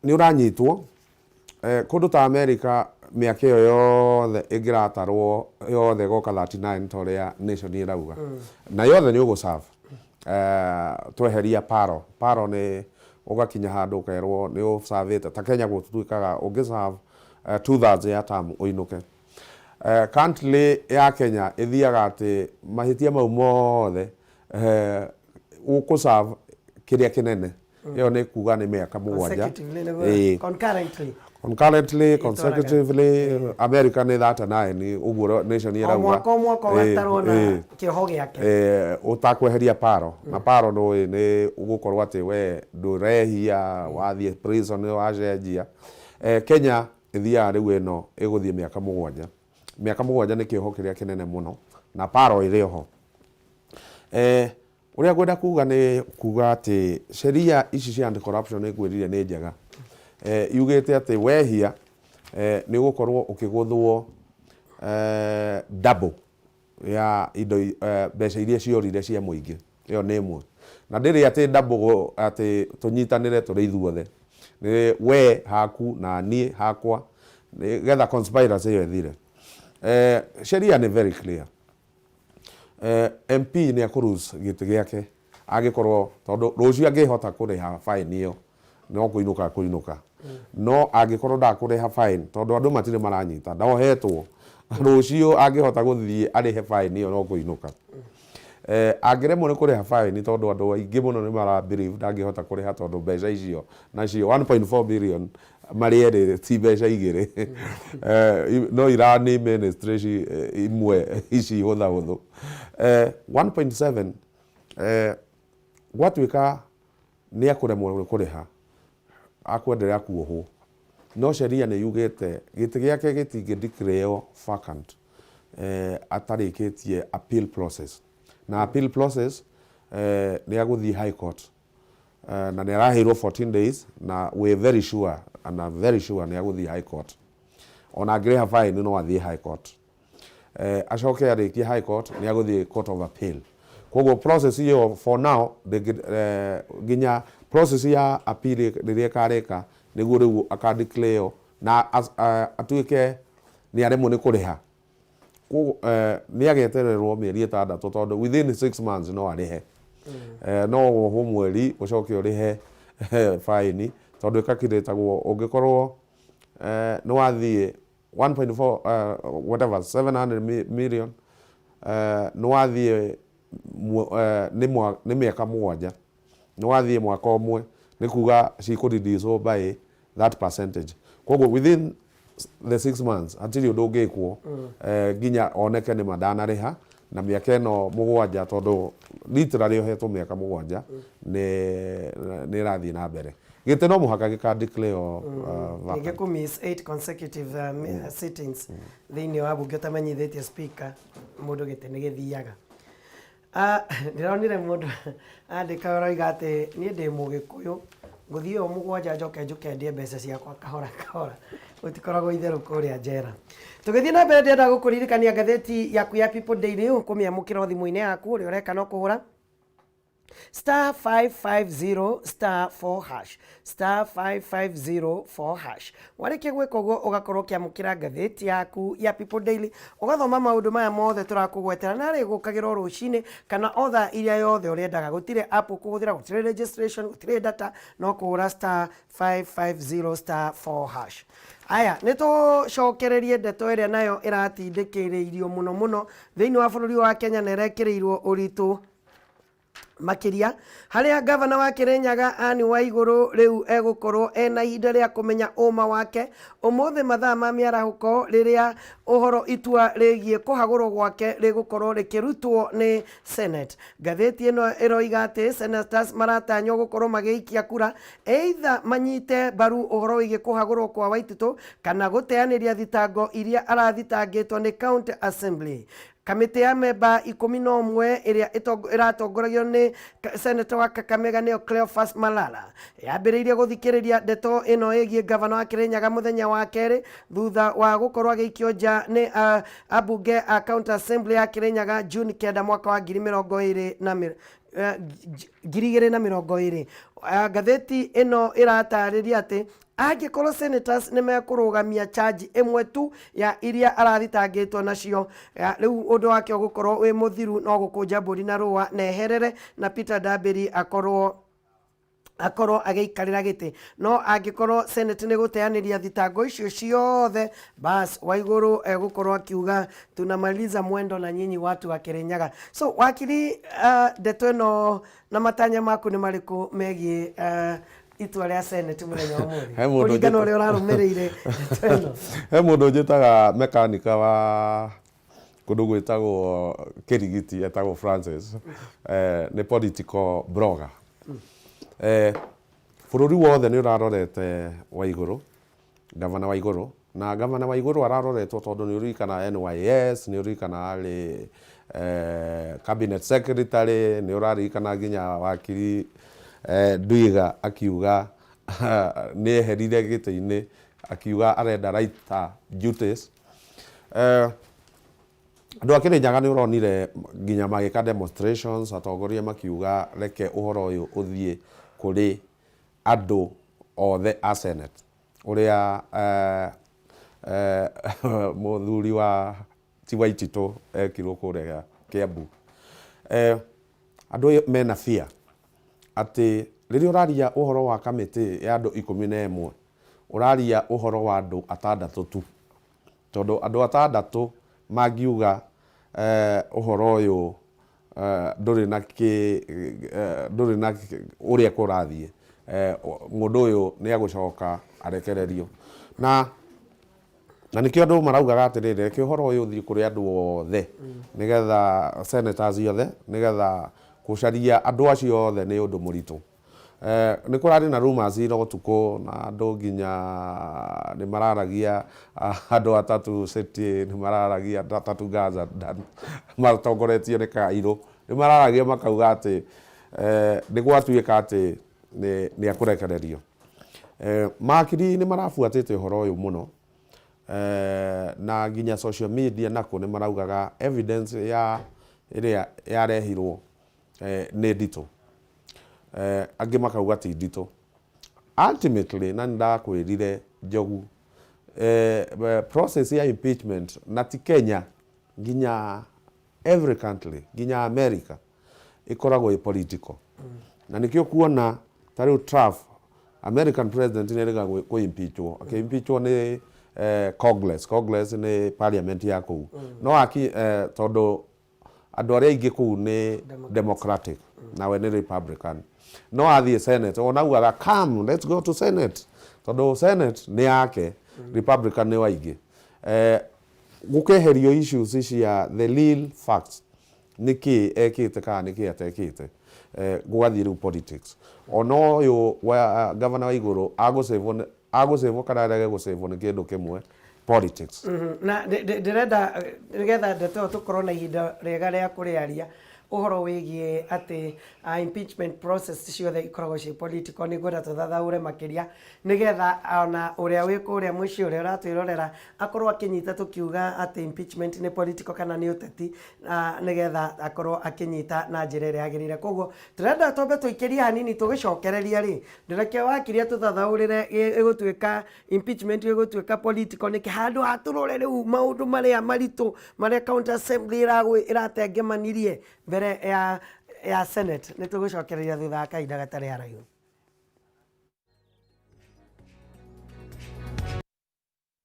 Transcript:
Nĩ ũranyitwo kũndũ ta America, mĩaka ĩyo yothe ĩngĩratarwo yothe ĩgoka 39 ta ũrĩa Nation ĩrauga, na yothe nĩ ũgũ-serve. Tweheria parole. Parole nĩ ũgakinya handũ ũkerwo nĩ ũ-serve-ĩte. Ta Kenya gũtuĩkaga ũngĩ serve 2/3 ya term ũinũke. Currently ya Kenya ĩthiaga atĩ mahĩtia mau mothe ũkũ serve kĩrĩa kĩnene. Ĩyo nĩ kuga nĩ mĩaka 7. Consecutively nĩguo, concurrently. Concurrently, consecutively. America nĩ 39 ũguo Nation O ĩrauga. Mwaka o mwaka ũgatarwo na kĩoho gĩake. Ũtakweheria parole, na parole nĩ nĩ ũgũkorwo atĩ we ndũrehia, wathiĩ prison wacenjia. Kenya ĩthiaga rĩu ĩno ĩgũthiĩ mĩaka 7. Mĩaka 7 nĩ kĩoho kĩrĩa kĩnene mũno na parole ĩrĩ oho. Ũrĩa ngwenda kuga nĩ kuga atĩ sheria ici cia anti corruption nĩ ngwĩrire nĩ njega. Yugĩte atĩ wehia nĩ ũgũkorwo ũkĩgũthwo double ya indo, mbeca iria ciorire cia mũingĩ. Ĩyo nĩ ĩmwe. Na ndĩrĩ atĩ double atĩ tũnyitanĩre tũrĩ ithuothe. Nĩ we haku na niĩ hakwa nĩgetha conspiracy ĩyo ĩthire. Sheria nĩ very clear. MP nĩ ekũ lose gĩtĩ gĩake angĩkorwo, tondũ rũciũ angĩhota kũrĩha fine ĩyo no kũinũka kũinũka, no angĩkorwo ndakũrĩha fine, tondũ andũ matirĩ maranyita ndohetwo, rũciũ angĩhota gũthiĩ arĩhe fine ĩyo no kũinũka. Angĩremwo nĩ kũrĩha fine, tondũ andũ aingĩ mũno nĩ mara believe ndangĩhota kũrĩha, tondũ mbeca icio nacio 1.4 billion marĩ erĩ ti mbeca igĩrĩ, no irani ministry imwe ici hũthahũthũ. 1.7 gwatuĩka nĩ ekũremwo nĩ kũrĩha, akwenderea kuohwo, no sheria nĩ yugĩte gĩtĩ gĩake gĩtingĩ declare vacant atarĩkĩtie appeal process, na appeal process nĩ agũthiĩ High Court, na nĩ araheirwo 14 days, na we very sure and I'm very sure nĩ agũthiĩ High Court. Ona angĩrĩha fine no athiĩ High Court. Acoke arĩkie High Court nĩ agũthiĩ Court of Appeal. Koguo process ĩyo for now nginya process ya appeal rĩrĩa ĩkarĩka nĩguo rĩu aka declare na atuĩke nĩ aremwo nĩ kũrĩha. Koguo nĩ agetererwo mĩeri 6 tondũ within 6 months no arĩhe. No wohwo mweri ũcoke ũrĩhe fine, tondũ ĩkakirĩtagwo ũngĩkorwo nĩ wathiĩ 1.4 whatever 700 million, nĩ wathiĩ nĩ mĩaka 7, nĩ wathiĩ mwaka ũmwe, nĩ kuga cikũ reduce by that percentage. Koguo within the 6 months hatirĩ ũndũ ũngĩkwo nginya oneke nĩ ma ndanarĩha na mĩaka ĩno 7, tondũ literally ohetwo mĩaka 7 nĩ ĩrathiĩ na mbere. Gĩtĩ no mũhaka gĩka declare vacant. Rĩngĩ kũ miss 8 consecutive sittings thĩinĩ wa bunge ũtamenyithĩtie speaker, mũndũ gĩtĩ nĩ gĩthiaga. Ah, ndĩronire mũndũ andĩka ũroiga atĩ niĩ ndĩ Mũgĩkũyũ, ngũthiĩ ũũ 7 njoke njũke ndĩe mbeca ciakwa kahora kahora. Gũtikoragwo itherũ kũrĩa njera. Tũgĩthiĩ na mbere, ndĩrenda gũkũririkania ngathĩti yaku ya People Daily ũkũmĩamũkĩra o thimũ-inĩ yaku. Ũrĩa ũreka no kũhũra *550*4#, *5504#. Warĩkia gwĩka ũguo ũgakorwo ũkĩamũkĩra ngathĩti yaku ya People Daily, ũgathoma maũndũ maya mothe tũrakũgwetera, na rĩgũkagĩra o rũcinĩ kana o thaa iria yothe ũrĩendaga. Gũtirĩ app ũkũhũthĩra, gũtirĩ registration, gũtirĩ data, no kũhũra *550*4#. Aya, nĩ tũcokererie ndeto ĩrĩa nayo ĩratindĩkĩrĩirio mũno mũno thĩinĩ wa bũrũri wa Kenya na ĩrekĩrĩirwo ũritũ makĩria, harĩa gavana wa Kirinyaga Anne Waigũrũ rĩu egũkorwo ena ihinda rĩa kũmenya ũma wake ũmũthĩ mathaa ma mĩarahũko, rĩrĩa ũhoro itua rĩgiĩ kũhagũrwo gwake rĩgũkorwo rĩkĩrutwo nĩ Senate. Ngathĩti ĩno ĩroiga atĩ senators maratanywo gũkorwo magĩikia kura either manyite mbaru ũhoro wĩgiĩ kũhagũrwo kwa Waititũ kana gũteanĩria thitango iria arathitangĩtwo nĩ County Assembly. Kamĩtĩ ya memba 11 ĩrĩa ĩratongoragio nĩ senator wa Kakamega, nĩyo Cleophas Malala, yambĩrĩirie gũthikĩrĩria ndeto ĩno ĩgiĩ gavana wa Kirinyaga mũthenya wa kerĩ thutha wa gũkorwo agĩikio nja nĩ ambunge a County Assembly ya Kirinyaga June 9 mwaka wa ngiri mĩrongo ĩrĩ na 2020. Ngathĩti ĩno ĩratarĩria atĩ angĩkorwo senators nĩ mekũrũgamia charge ĩmwe tu ya iria arathitangĩtwo nacio, rĩu ũndũ wake ũgũkorwo wĩ mũthiru, no gũkũnja mbũri na rũa na eherere na Peter Ndambĩri akorwo agĩikarĩra gĩtĩ. No angĩkorwo Senate nĩ gũteanĩria thitango icio ciothe, bas Waigũrũ egũkorwo akiuga tunamaliza mwendo na nyinyi watu wa Kirinyaga. So wakiri, ndeto ĩno na matanya maku nĩ marĩkũ megiĩ itua rĩa Senate mũthenya wa ũmũthĩ, He mũndũ kũringana ũnjĩta- ũrĩa ũrarũmĩrĩire ndeto ĩno? He mũndũ njĩtaga mekanika wa kũndũ gwĩtagwo Kĩrigiti, etagwo Francis, nĩ political blogger. Bũrũri wothe nĩ ũrarorete Waigũrũ, gavana wa Igũrũ, na gavana wa Igũrũ araroretwo tondũ nĩ ũririkana NYS, nĩ ũririkana arĩ cabinet secretary, nĩ ũraririkana nginya wakiri Ndwiga akiuga nĩ eherire gĩtĩ-inĩ, akiuga arenda lighter duties. Andũ a Kĩrĩnyaga nĩ ũronire nginya magĩka demonstrations, atongoria makiuga reke ũhoro ũyũ ũthiĩ kũrĩ andũ othe a Senate, ũrĩa mũthuri wa ti Waititũ ekirwo kũrĩa Kiambu. Andũ mena fear atĩ rĩrĩa ũraria ũhoro wa kamĩtĩ ya andũ 11, ũraria ũhoro wa andũ atandatũ tu, tondũ andũ atandatũ mangiuga ũhoro ũyũ ndũrĩ na kĩ ndũrĩ na ũrĩa kũrathiĩ, mũndũ ũyũ nĩ agũcoka arekererio. Na nĩkĩo andũ maraugaga atĩrĩrĩ, reke ũhoro ũyũ ũthiĩ kũrĩ andũ othe, nĩgetha senators othe, nĩgetha gũcaria andũ acio othe nĩ ũndũ mũritũ. Nĩ kũrarĩ na rumors ira ũtukũ, na andũ nginya nĩ mararagia andũ atatũ City, nĩ mararagia andũ atatũ Gaza matongoretio nĩ Kairũ, nĩ mararagia makauga atĩ nĩ gwatuĩka atĩ nĩ akũrekererio. Makiri nĩ marabuatĩte ũhoro ũyũ mũno, na nginya social media nako nĩ maraugaga evidence ya ĩrĩa yarehirwo nĩ nditũ, angĩ makauga ti nditũ. Ultimately, na nĩ ndakwĩrire Njogu, process ya impeachment, na ti Kenya, nginya every country, nginya America, ĩkoragwo ĩ political. Na nĩkĩo kuona ta rĩu Trump, American president, nĩ erĩga kũ-impeachwo, akĩ-impeachwo nĩ Congress. Congress nĩ parliament ya kũu, no aki tondũ andũ arĩa aingĩ kũu nĩ Democratic nawe nĩ Republican, no athiĩ Senate, ona augaga, "Come, let's go to Senate," tondũ Senate nĩ yake, Republican nĩ waingĩ. Gũkeherio issues cia the real facts, nĩkĩ ekĩte kana nĩkĩ atekĩte, gũgathiĩ rĩu politics. Ona ũyũ wa gavana wa Igũrũ agũcĩvwo kana arege gũcĩvwo nĩ kĩndũ kĩmwe, politics. Na ndĩrenda nĩgetha ndeto ĩyo tũkorwo na ihinda rĩega rĩa kũrĩaria ũhoro wĩgiĩ atĩ impeachment process ciothe ikoragwo ciĩ political, nĩ ngwenda tũthathaũre makĩria nĩgetha ona ũrĩa wĩ kũrĩa mũciĩ, ũrĩa ũratwĩrorera, akorwo akĩnyita tũkiuga atĩ impeachment nĩ political kana nĩ ũteti, nĩgetha akorwo akĩnyita na njĩra ĩrĩa yagĩrĩire. Koguo tũrenda twambe tũikĩrie hanini, tũgĩcokereria rĩ, ndĩreke wakiria tũthathaũrĩre ĩgũtuĩka impeachment ĩgũtuĩka political nĩkĩ, handũ ha tũrore rĩu maũndũ marĩa maritũ marĩa county assembly ĩratengemanirie mbere ya Senate. Nĩ tũgũcokereria thutha wa kahinda gatarĩ haraihu.